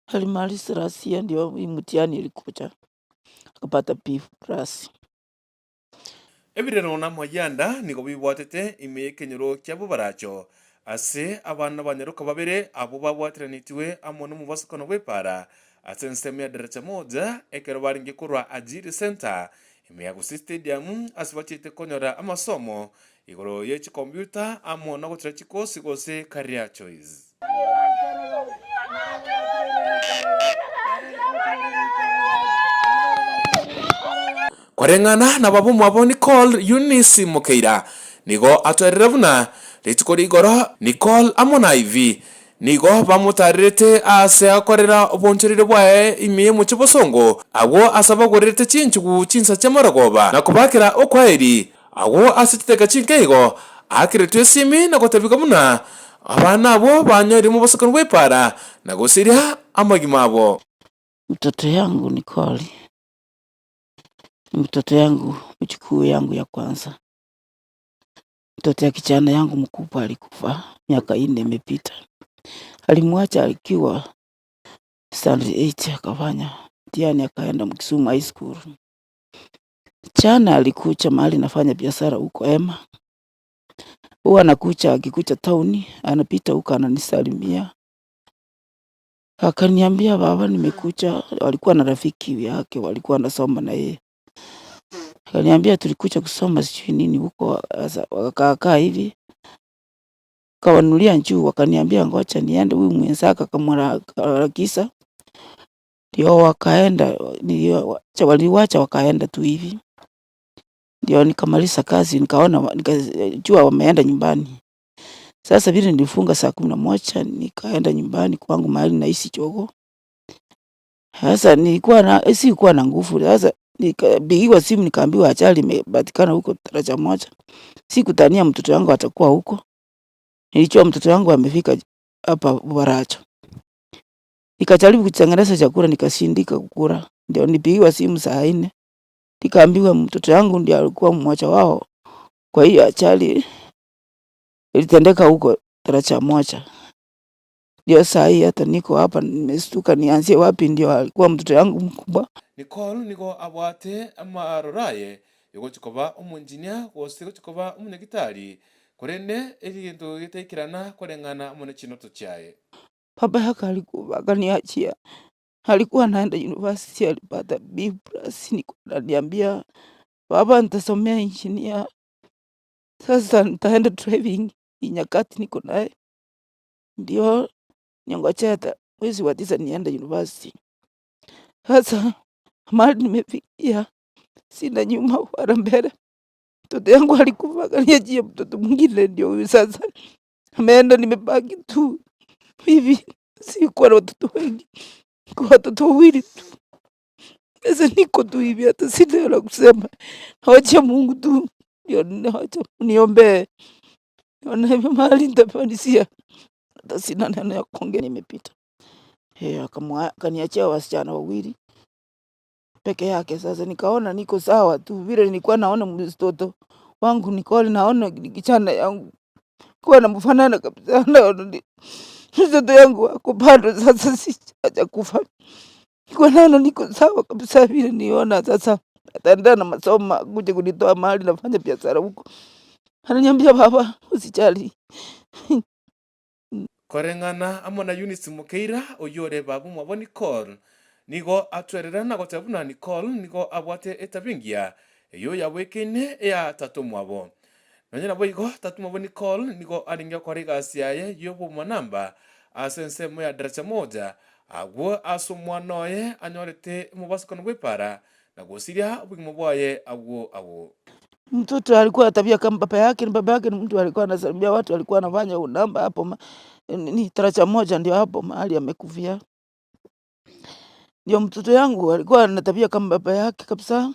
Alimaliza last year, ndio hii mtihani ilikuja akapata B plus. Ebirero na amayianda nigo bibwatete ime y'ekenyoro kia Bobaracho ase abana abanyaroka babere abwo babwateranetigwe amo nomobosokano bw'epaara ase ensemo ya Daraja Moja ekero barenge korwa Ajiri Centre ime ya Gusii Stadium ase bachiete konyora amasomo igoro ye chikompiuta amo nogochora chikosi gose Career Choice. Koreng'ana nababomwabo Nicole Eunice Mokeira nigo atwerire buna rituko rigoro Nicole amo na Ivy nigo bamotarerete aase akorera obonchoreri bwaye ime y'omochie bosongo, agwo ase abagorerete chinchugu chinsa chi'amarogoba na kobakera okwaeri. Agwo ase chidakika chinke igo aakeretwe esimi na gotebigwa buna abana abwo banyoire omobosokano bw'epaara na gosiria amagima abo. Mtoto yangu Nicole ni mtoto yangu mjukuu yangu ya kwanza. Mtoto ya kijana yangu mkubwa alikufa miaka 4 imepita. Alimwacha akiwa standard 8 akafanya mtihani akaenda Kisumu High School. Jana alikuja mahali nafanya biashara huko Ema. Huwa anakuja, akikuja town anapita huko ananisalimia. Akaniambia baba nimekuja, walikuwa na rafiki yake walikuwa wanasoma na yeye. Akaniambia tulikuja kusoma sijui nini huko, sasa wakakaa hivi. Kawanulia njuu, wakaniambia ngoja niende, huyu mwenzake akamwarakiza. Ndio wakaenda, ndio waliwacha wakaenda tu hivi. Ndio nikamaliza kazi, nikaona nikajua wameenda nyumbani. Sasa vile nilifunga saa 11 nikaenda nyumbani kwangu mahali naishi Chogo. Sasa nilikuwa na sikuwa na nguvu. Sasa nikapigiwa simu nikaambiwa ajali imepatikana huko daraja moja. Sikutania mtoto wangu atakuwa huko. Nilijua mtoto wangu amefika hapa Baracho. Nikajaribu kutengeneza chakula nikashindika kukula. Ndio nipigiwa simu saa 4. Nikaambiwa mtoto wangu ndiye alikuwa mmoja wao. Kwa hiyo ajali ilitendeka huko daraja moja. Ndio saa hii hata niko hapa nimestuka nianzie wapi, ndio alikuwa mtoto yangu mkubwa. Nicole nigo abwate amaroro aye yogochia koba omoengineer gose gochia koba omonyagitari, korende egento getaikerana koreng'ana amo ne chinoto chiaye. Baba yake alikufa akaniachia. Alikuwa anaenda university alipata B plus, ananiambia baba nitasomea engineer. Sasa nitaenda driving nyakati niko naye. Ndio ningojee hata mwezi wa 9 niende university. Sasa mahali nimefikia sina nyuma wala mbele. Mtoto yangu alikufa akaniachia mtoto mwingine ndio huyu sasa. Ameenda nimebaki tu hivi, sikuwa na watoto wengi, kwa watoto wawili tu. Sasa niko tu hivi, hata sina la kusema. Nawacha Mungu tu, ndio nawacha niombee. Nione mahali nitafanisia. Hata sina neno ya kuongea, nimepita. Akaniachia wasichana wawili peke yake. Sasa nikaona niko sawa tu, vile nilikuwa naona mtoto wangu Nicole, naona kijana yangu kuwa namfanana kabisa, naona ni mtoto yangu ako bado, sasa si hajakufa. Nilikuwa naona niko sawa kabisa, vile niona sasa ataendelea na masomo, akuje kunitoa mahali nafanya biashara huko. Ananiambia baba usijali. Koreng'ana amo na Eunice Mokeira oyio ore baba omwabo Nicole nigo atwerera na goteba buna Nicole nigo abwate etabia engiya eyio yabwekeine eya tata omwabo. Nonye nabo igo tata omwabo Nicole nigo arenge gokora egasi yaye ya obomanamba ase ensemo ya Daraja Moja agwo ase omwana oye anyorete omobasokano bw'epaara na gosiria obogima bwaye agwo agwo. Mtoto alikuwa tabia kama baba yake, ni baba yake ni mtu alikuwa anasalimia watu, alikuwa anafanya unamba hapo ni daraja moja ndio hapo mahali amekufia. Ndio mtoto yangu alikuwa na tabia kama baba yake kabisa.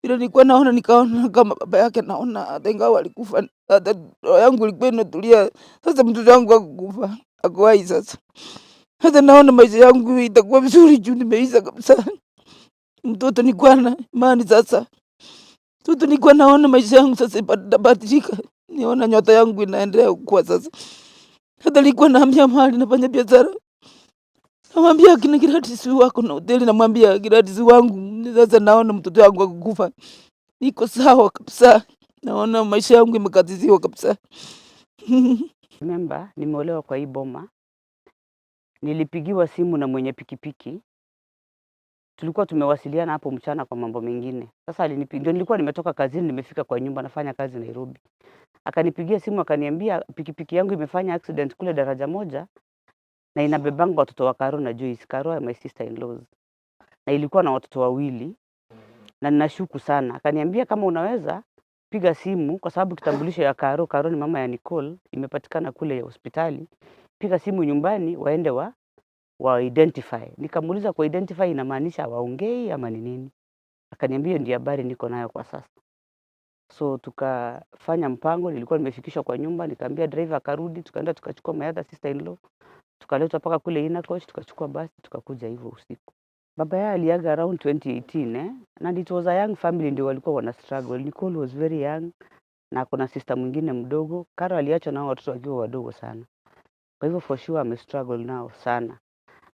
Vile nilikuwa naona nikaona kama baba yake, naona hata ingawa alikufa, hata roho yangu ilikuwa inatulia. Sasa mtoto wangu hakukufa, ako hai sasa. Hata naona maisha yangu itakuwa vizuri juu nimeisha kabisa. Mtoto nilikuwa na imani sasa. Mtoto nilikuwa naona maisha yangu sasa itabadilika. Niona nyota yangu inaendelea kukua sasa. Hata nilikuwa naambia mahali nafanya biashara. Namwambia kina Gladys wako na hoteli, namwambia Gladys wangu, sasa naona mtoto wangu akukufa, niko sawa kabisa, naona maisha yangu imekatiziwa kabisa. Remember, nimeolewa kwa hii boma. Nilipigiwa simu na mwenye pikipiki. Tulikuwa tumewasiliana hapo mchana kwa mambo mengine. Sasa alinipigia, ndio nilikuwa nimetoka kazini, nimefika kwa nyumba, nafanya kazi Nairobi. Akanipigia simu akaniambia pikipiki yangu imefanya accident kule Daraja Moja na inabebanga watoto wa Karo na Joyce. Karo ya my sister in laws. Na ilikuwa na watoto wawili na ninashuku sana. Akaniambia kama unaweza piga simu kwa sababu kitambulisho ya Karo, Karo ni mama ya Nicole, imepatikana kule hospitali. Piga simu nyumbani waende wa identify. Nikamuuliza kwa identify inamaanisha waongei ama ni nini? Akaniambia ndio habari niko nayo kwa sasa. So tukafanya mpango, nilikuwa nimefikishwa kwa nyumba, nikaambia driver akarudi, tukaenda tukachukua my other sister in law, tukaletwa mpaka kule Inner Coach, tukachukua basi tukakuja hivyo usiku. Baba yao aliaga around 2018 eh? And it was a young family ndio walikuwa wana struggle. Nicole was very young na kuna sister mwingine mdogo. Karo aliachwa nao watoto wakiwa wadogo sana. Kwa hivyo for sure ame struggle nao sana.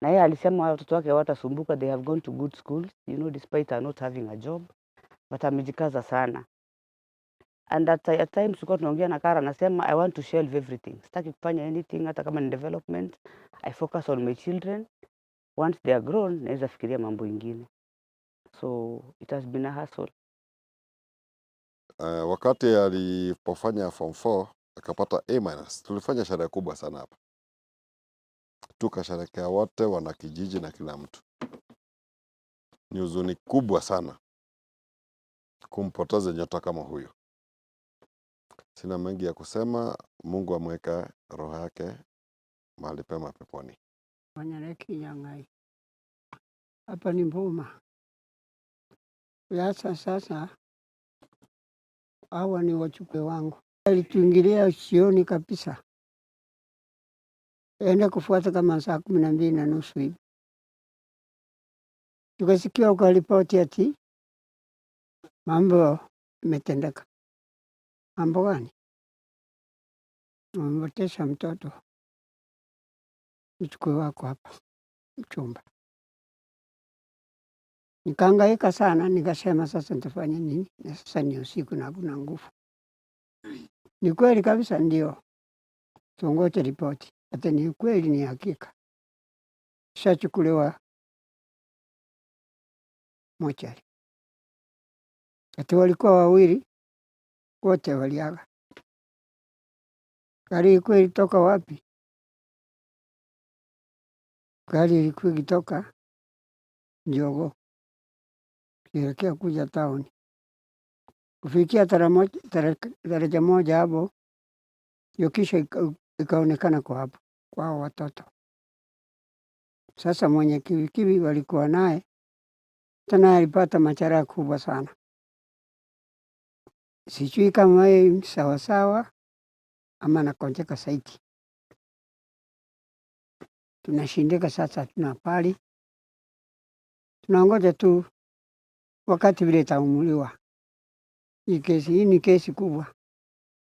Na yeye alisema watoto wake hawatasumbuka, they have gone to good schools, you know, despite her not having a job, but amejikaza sana. And at times tulikuwa tunaongea na Kara, anasema I want to shelve everything. Sitaki kufanya anything hata kama ni development. I focus on my children. Once they are grown, naweza fikiria mambo ingine. So it has been a hustle. Wakati alipofanya form 4 akapata A minus, tulifanya sherehe kubwa sana hapa, tukasherekea wote, wanakijiji na kila mtu. Ni huzuni kubwa sana kumpoteza nyota kama huyo. Sina mengi ya kusema. Mungu amweka roho yake mahali pema peponi. Wanyareki Nyangai. Hapa ni Mbuma. Sasa sasa hawa ni wachukwe wangu. Alituingilia jioni kabisa, enda kufuata kama saa 12:30 hivi, tukasikia kwa ripoti ati mambo imetendeka. Mambo gani? Wamepoteza mtoto mchukue wako hapa mchumba. Nikahangaika sana, nikasema sasa nitafanya nini? Na sasa ni usiku na hakuna nguvu. Ni kweli kabisa, ndio tungoje ripoti. Hata ni kweli, ni hakika shachukuliwa mochari. Ati walikuwa wawili, wote waliaga. Gari ilikuwa ilitoka wapi? Gari ilikuwa ikitoka Njogoo kuelekea kuja town. Kufikia Daraja Moja hapo, hiyo kisha ikaonekana kwa hapo kwa hao watoto. Sasa mwenye kiwikiwi walikuwa naye tena alipata majeraha kubwa sana. Sijui kama yeye sawasawa ama anagonjeka zaidi. Tunashindika sasa, tuna pali tunangoja tu wakati vile itaumuliwa. Hii kesi hii ni kesi kubwa,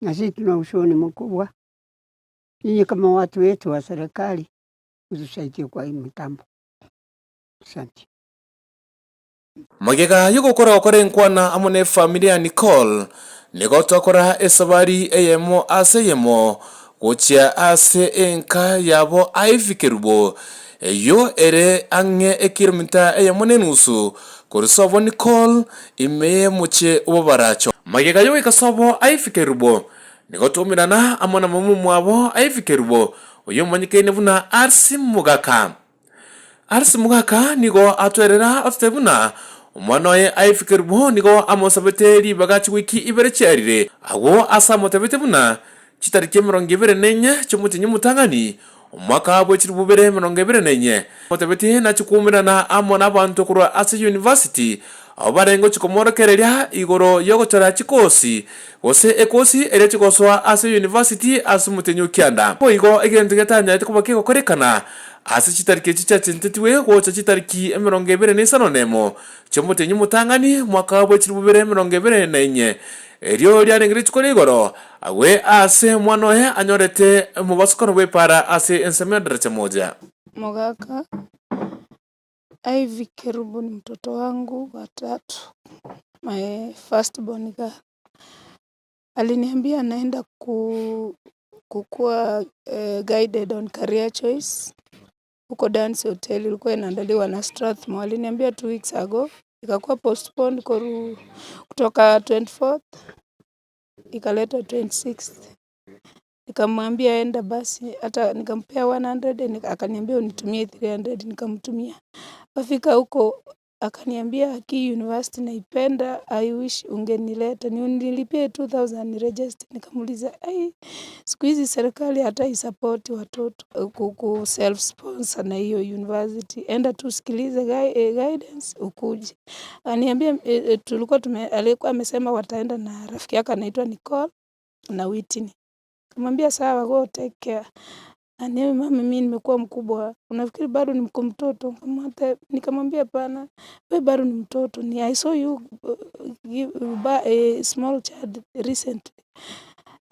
na sisi tuna huzuni mkubwa. Nyinyi kama watu wetu wa serikali utusaidie kwa hii mitambo. Asante. Magega yogokora gokora enkwana amo na efamiri ya Nicole nigo twakora esabari eyemo ase eyemo gochia ase enka yabo Ivy Kerubo eyo ere ang'e ekilomita eyemo na enusu korwa sobo Nicole ime mochie obobaracho. Magega yogoika sobo Ivy Kerubo nigo twaumerana amo na mama omwabo Ivy Kerubo oyo omanyekaine buna Arsi Mogaka. Arsi Mogaka nigo atwerera ototebia buna omwana oye Ivy Kerubo nigo amosabete ribaga chiwiki ibere chiarire agwo ase amotebete buna chitariki 24 chiomotienyi omotang'ani omwaka bwa 2024 amotebete nachikuumerana amo na abanto korwa ase university abo barenge gochikomworokereria igoro yogochora chikosi gose ekosi eria chigosoa ase university ase omotienyi okianda. Boigo egento getanyarete koba kegokorekana ase chitariki echi chiachentetwe gocha chitariki 25 chiomotienyi omotang'ani mwaka bwa 2024 erio riarenge rituko ria igoro agwe ase omwana oye anyorete omobasukano bwa epara ase ensemo ya Daraja Moja. Mogaka. Ivy Kerubo ni mtoto wangu wa tatu, my first born girl. Aliniambia anaenda kukua guided on career choice huko Dance Hotel, ilikuwa inaandaliwa na Strathmore. Aliniambia 2 weeks ago, ikakuwa postponed kutoka 24th ikaletwa 26th. Nikamwambia enda basi, hata nikampea 100, akaniambia unitumie 300, nikamtumia. Kafika huko akaniambia, "Hii university naipenda, I wish ungenileta nilipie 2000 ni register." Nikamuuliza, "Ai, siku hizi serikali hata isupport watoto ku self sponsor na hiyo university, enda tu usikilize guidance ukuje." Aniambia tulikuwa tume, alikuwa amesema wataenda na rafiki yake anaitwa Nicole na Whitney. Kamwambia sawa, go take care. Aniambia, "Mama, mimi nimekuwa mkubwa, unafikiri bado ni mko mtoto?" Nikamwambia hapana, we bado ni mtoto. Ni I saw you give a small child recently.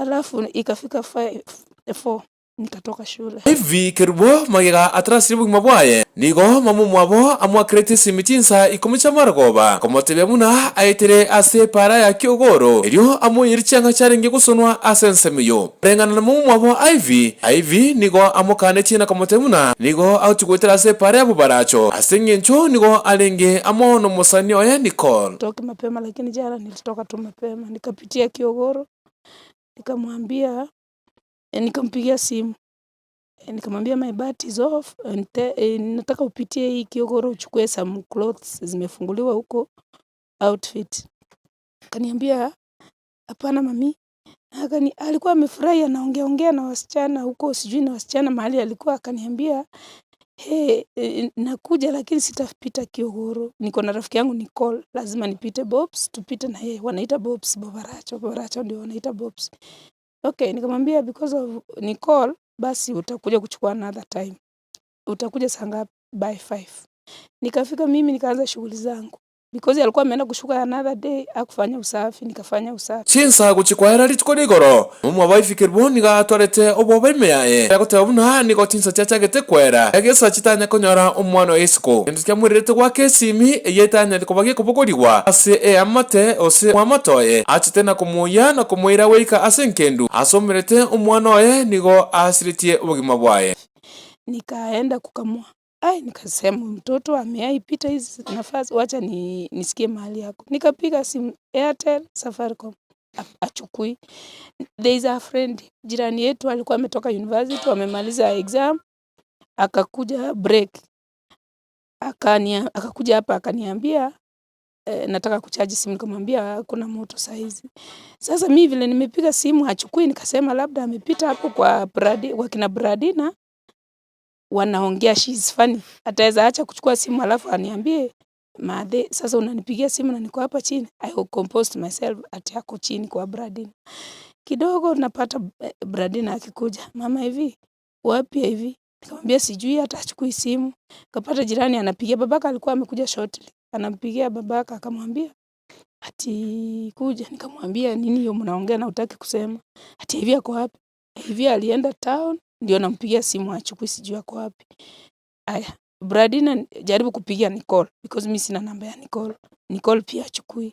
Alafu ikafika 4 nikatoka shule. Ivy Kerubo magega atarasire obogima bwaye nigo mama mwabo amwakerete esimi chinsa 10 chia marogoba komotebia buna aetere ase epara ya Kiogoro erio amoyeri chianga chiarenge gosonwa ase ensemo eyo reng'ana na mama mwabo Ivy. Ivy nigo amokanetie na komotebia buna nigo agochi ase epara ya Bobaracho ase eng'encho nigo arenge amo na omosani oye Nicole. Toke mapema, lakini jana nilitoka tu mapema, nikapitia Kiogoro, nikamwambia, nikampigia simu, nikamwambia my bat is off and nataka upitie hii Kiogoro uchukue some clothes zimefunguliwa huko outfit. Akaniambia hapana mami. Alikuwa amefurahi anaongea ongea na wasichana huko, sijui na wasichana mahali alikuwa, akaniambia, "Hey, nakuja lakini sitapita Kiogoro. Niko na rafiki yangu Nicole, lazima nipite Bobs, tupite na yeye." Wanaita Bobs Bobaracho, Bobaracho ndio wanaita Bobs. Okay, nikamwambia because of Nicole, basi utakuja kuchukua another time. Utakuja saa ngapi? By 5. Nikafika mimi nikaanza shughuli zangu. Because alikuwa ameenda kushuka another day, hakufanya usafi, nikafanya usafi. Chinsa guchikwahera rituko rigoro mumwe wa Ivy Kerubo nigo atwarete oboba ime yaye agoteba buna nigo chinsa chiachagete kwera egesa chitanya konyora omwana oye isiko kendo kiamwirerete gwaka esimi eyetanyete koba gekobogorigwa ase eamate ose mwamate oye achete na komuya na komoira goika ase enkendu asomerete omwana oye nigo asiretie obogima bwaye. Nikaenda kukamua. Ai, nikasema mtoto ameaipita hizi nafasi, wacha nisikie mahali yako. Nikapiga simu Airtel, Safaricom, achukui. There is a friend, jirani yetu alikuwa ametoka university, wamemaliza exam, akakuja break. Akakuja hapa akaniambia, nataka kuchaji simu, nikamwambia hakuna moto saizi. Sasa mi vile nimepiga simu hachukui, nikasema labda amepita hapo kwa Bradi, kwa kina Bradina wanaongea, she is funny. Ataweza acha kuchukua simu alafu aniambie, "Madhe, sasa unanipigia simu na niko hapa chini." I will compose myself ati ako chini kwa Bradina. Kidogo napata Bradina akikuja, "Mama hivi, wapi hivi?" Nikamwambia sijui, hata hachukui simu. Kapata jirani anapigia, babaka alikuwa amekuja shortly. Anampigia babaka akamwambia ati kuja. Nikamwambia nini hiyo mnaongea na hutaki kusema? Ati hivi ako wapi? Hivi alienda town, ndio nampigia simu hachukui, sijui ako wapi. Aya, Bradina jaribu kupigia Nicole because mimi sina namba ya Nicole. Nicole pia hachukui.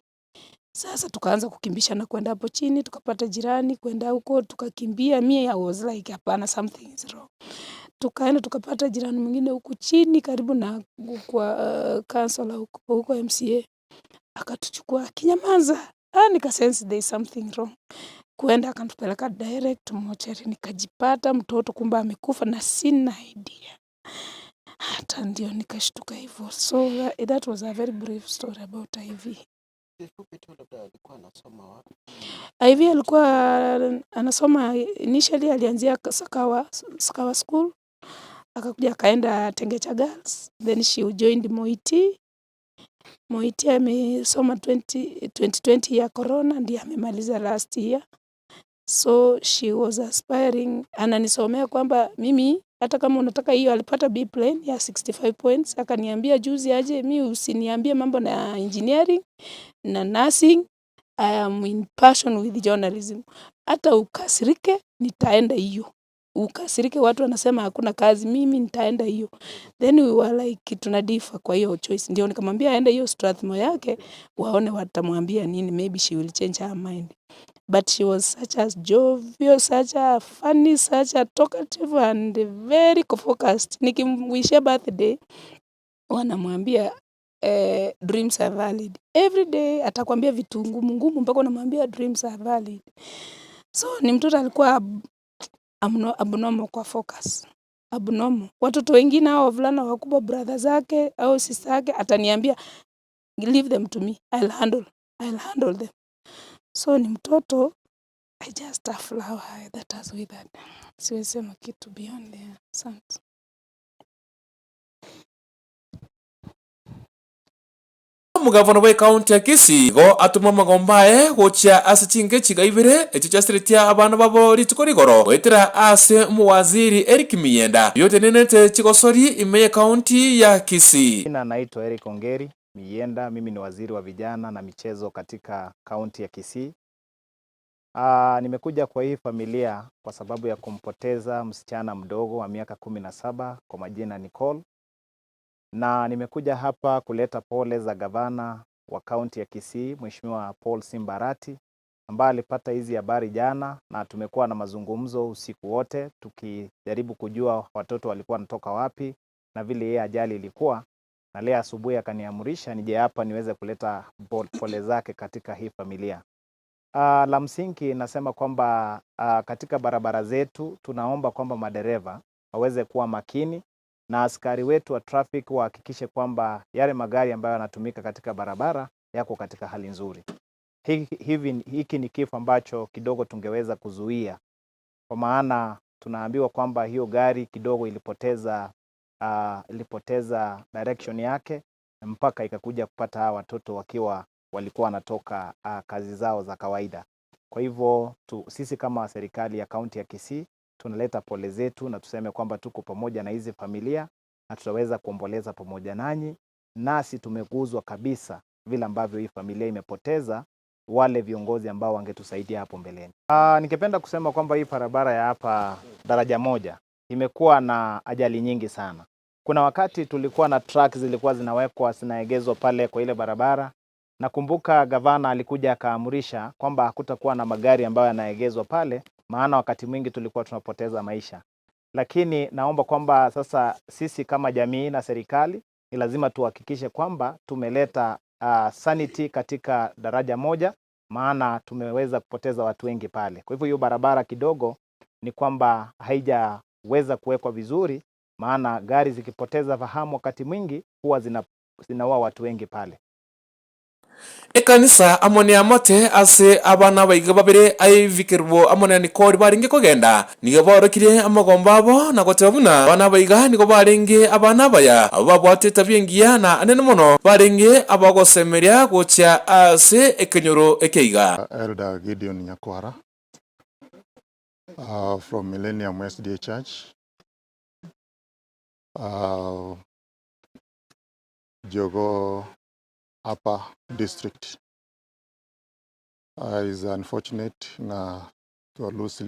Sasa tukaanza kukimbishana kwenda hapo chini, tukapata jirani kwenda huko, tukakimbia. Me I was like hapana, something is wrong. Tukaenda tukapata jirani mwingine huku chini karibu na kwa councillor huko, huko MCA. Akatuchukua akinyamaza. Ah, nikasense there is something wrong. Kuenda akatupeleka direct mochari, nikajipata mtoto kumbe amekufa na sina idea. Hata ndio nikashtuka hivyo. So that was a very brief story about Ivy. Kifupi tu, labda alikuwa anasoma wapi? Ivy alikuwa anasoma, initially alianzia Sakawa, Sakawa School, akakuja akaenda Tengecha Girls, then she joined Moiti. Moiti amesoma 2020 ya corona ndiye amemaliza last year. So she was aspiring, ananisomea kwamba mimi hata kama unataka hiyo, alipata B plain ya 65 points. Akaniambia juzi aje, mi usiniambie mambo na engineering na nursing, I am in passion with journalism. Hata ukasirike nitaenda hiyo. Ukasirike watu wanasema hakuna kazi, mimi nitaenda hiyo. Then we were like tunadiffer kwa hiyo choice. Ndio nikamwambia aende hiyo Strathmore yake, waone watamwambia nini, maybe she will change her mind. But she was such a jovial, such a funny, such a talkative and very focused. Nikimwishia birthday, wanamwambia dreams are valid. Every day atakwambia vitu ngumu ngumu mpaka unamwambia dreams are valid. So ni mtoto alikuwa abnormal kwa focus. Abnormal. Watoto wengine hao wavulana wakubwa, brother zake au sister yake, ataniambia, "Leave them to me, I'll handle them." So ni mtoto I just a flower that has withered. Siwezi sema kitu beyond there. Asante. Omogavana bwa ekaunti ya Kisii igo atoma amagomba aye gochia ase chinka chiga ibere echio chiasiretie abana babo rituko rigoro goetera ase omowaziri Eric Miyienda oyio otenenete chigosori ime y'ekaunti ya Kisii. Jina naitwa Eric Ongeri Miyienda, mimi ni waziri wa vijana na michezo katika kaunti ya Kisii. Nimekuja kwa hii familia kwa sababu ya kumpoteza msichana mdogo wa miaka 17 kwa majina Nicole. Na nimekuja hapa kuleta pole za gavana wa kaunti ya Kisii, Mheshimiwa Paul Simba Arati, ambaye alipata hizi habari jana, na tumekuwa na mazungumzo usiku wote tukijaribu kujua watoto walikuwa wanatoka wapi na vile yeye ajali ilikuwa. Na leo asubuhi akaniamrisha nije hapa niweze kuleta pole zake katika hii familia. La msingi nasema kwamba katika barabara zetu tunaomba kwamba madereva waweze kuwa makini na askari wetu wa traffic wahakikishe kwamba yale magari ambayo yanatumika katika barabara yako katika hali nzuri. Hiki ni kifo ambacho kidogo tungeweza kuzuia, kwa maana tunaambiwa kwamba hiyo gari kidogo ilipoteza direction yake mpaka ikakuja kupata hawa watoto wakiwa walikuwa wanatoka kazi zao za kawaida. Kwa hivyo sisi kama serikali ya kaunti ya Kisii tunaleta pole zetu na tuseme kwamba tuko pamoja na hizi familia na tutaweza kuomboleza pamoja nanyi. Nasi tumeguzwa kabisa vile ambavyo hii familia imepoteza wale viongozi ambao wangetusaidia hapo mbeleni. Ningependa kusema kwamba hii barabara ya hapa daraja moja imekuwa na ajali nyingi sana. Kuna wakati tulikuwa na truck zilikuwa zinawekwa zinaegezwa pale kwa ile barabara. Nakumbuka gavana alikuja akaamrisha kwamba hakutakuwa na magari ambayo yanaegezwa pale, maana wakati mwingi tulikuwa tunapoteza maisha. Lakini naomba kwamba sasa sisi kama jamii na serikali ni lazima tuhakikishe kwamba tumeleta sanity katika daraja moja, maana tumeweza kupoteza watu wengi pale. Kwa hivyo hiyo barabara kidogo ni kwamba haijaweza kuwekwa vizuri, maana gari zikipoteza fahamu wakati mwingi huwa zinaua watu wengi pale. Ekanisa amo neamate ase abana abaiga babere aivikerwo amo na Nicole barenge kogenda nigo baorokirie amagomba abo na goteba buna abana abaiga nigo barenge abana abaya abo babwate etabia engiya na anene mono barenge abagosemeria gochia ase ekenyoro ekeiga. Elder Gideon Nyakwara from Millennium SDA Church. Jogo Upper District. Is unfortunate na to lose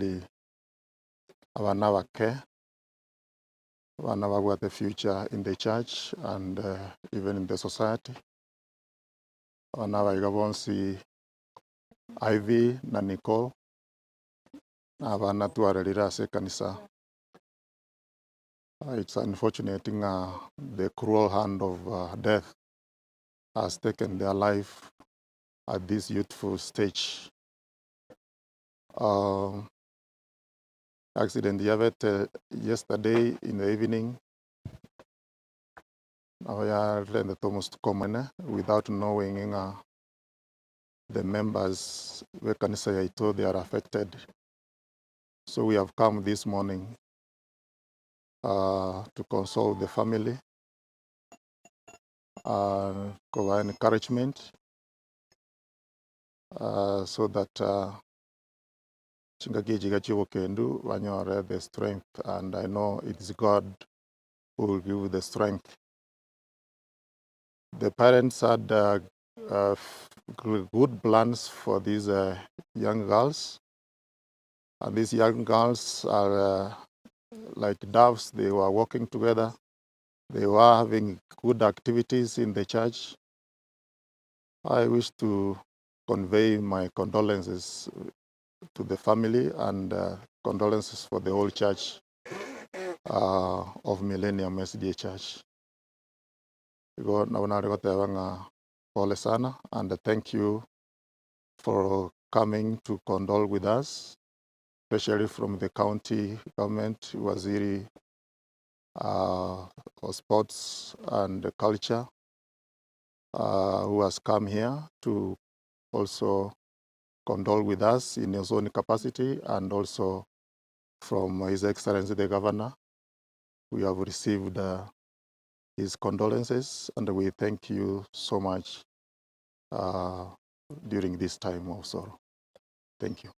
abana bake abana bagwa the future in the church and even in the society. Abana baiga bonsi, Ivy na Nicole, abana twarerire ase ekanisa. It's unfortunate nga the cruel hand of death has taken their life at this youthful stage. Accident yabete yesterday in the evening. Now yarende almost common without knowing nga the members bekanisa yaito they are affected. So we have come this morning to console the family, provide encouragement so that chingaki chiga chibokendu banyore the strength, and I know it's God who will give the strength. The parents had good plans for these young girls, and these young girls are Like doves, they were working together. They were having good activities in the church. I wish to convey my condolences to the family and condolences for the whole church of Millennium SDA Church. Igo nabo nare goteba ng'a pole sana and thank you for coming to condole with us, especially from the county government, Waziri of Sports and Culture, who has come here to also condole with us in his own capacity, and also from His Excellency the Governor. We have received his condolences, and we thank you so much during this time of sorrow. Thank you.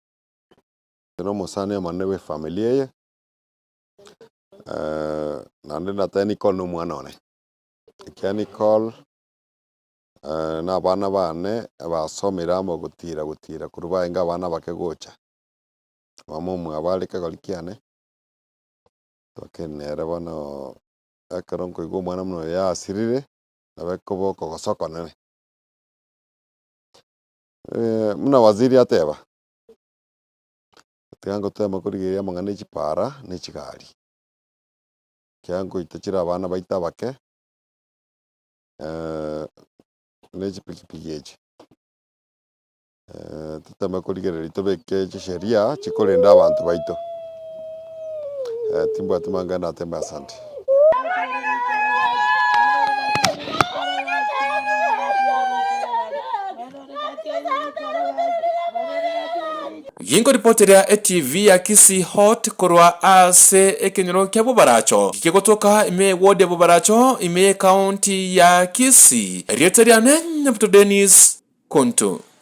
Nomosani omonene bwa efamily eye, naende nateba Nicole na omwana one, ekiagera Nicole na abana bane basomire amo gotira gotira korwa barenge abana abake gocha, mama omwabo are kegori kiane, lakini nere bono ekero nkoigwa omwana buna oyo yasirire, nabo ekoba okogosa okonene. Buna waziri ateba, tiga ngotema korigereria amang'ana ya chipara na echigari, ekiagera nkoita chire abana baito abake, na echipikipiki echi, toteme korigereria tobeke chisheria chikorenda abanto baito, timbwati mang'ana natembe asante. Ginkoripoteria etv ya Kisii Hot korwa ase ekenyoro kia Bobaracho kegotoka ime eward ya Bobaracho ime ye county ya Kisii. Erieta riane Nyabuto Dennis Konto.